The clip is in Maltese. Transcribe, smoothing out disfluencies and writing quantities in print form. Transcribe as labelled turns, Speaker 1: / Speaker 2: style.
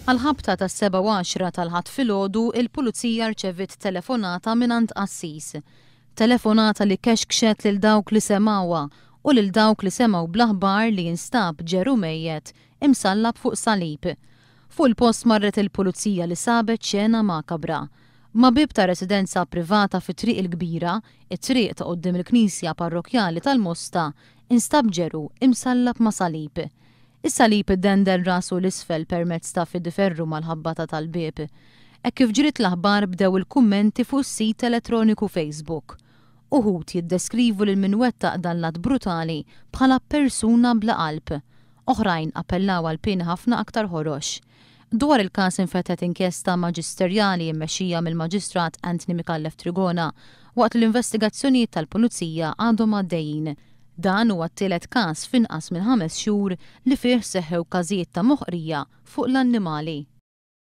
Speaker 1: Għall-ħabta tas-sebgħa u għaxra tal-Ħadd filgħodu, il-Pulizija rċeviet telefonata mingħand qassis. Telefonata li kexkxet lil dawk li semgħuha u lil dawk li semgħu bl-aħbar li instab ġeru mejjet imsallab fuq salib. Fuq il-post marret il-Pulizija li sabet xena makabra. Ma' bieb ta' residenza privata fi Triq il-Kbira, it-triq ta' quddiem il-Knisja Parrokkjali tal-Mosta, instab ġeru imsallab ma' salib. Is-salib iddendel rasu 'l isfel permezz ta' fidiferru mal-ħabbata tal-bieb. Hekk kif ġriet l-aħbar bdew il-kummenti fuq is-sit elettroniku Facebook. Uħud jiddeskrivu lil min wettaq dan l-att brutali bħala persuna bla qalb. Oħrajn appellaw għal pieni ħafna aktar ħorox. Dwar il-każ infetħet inkjesta maġisterjali mmexxija mill-Maġistrat Anthony Micallef Trigona waqt li l-investigazzjonijiet tal-Pulizija għadhom għaddejjin. Dan huwa t-tielet każ f'inqas minn ħames xhur li fih seħħew każijiet ta' moħqrija fuq l-annimali.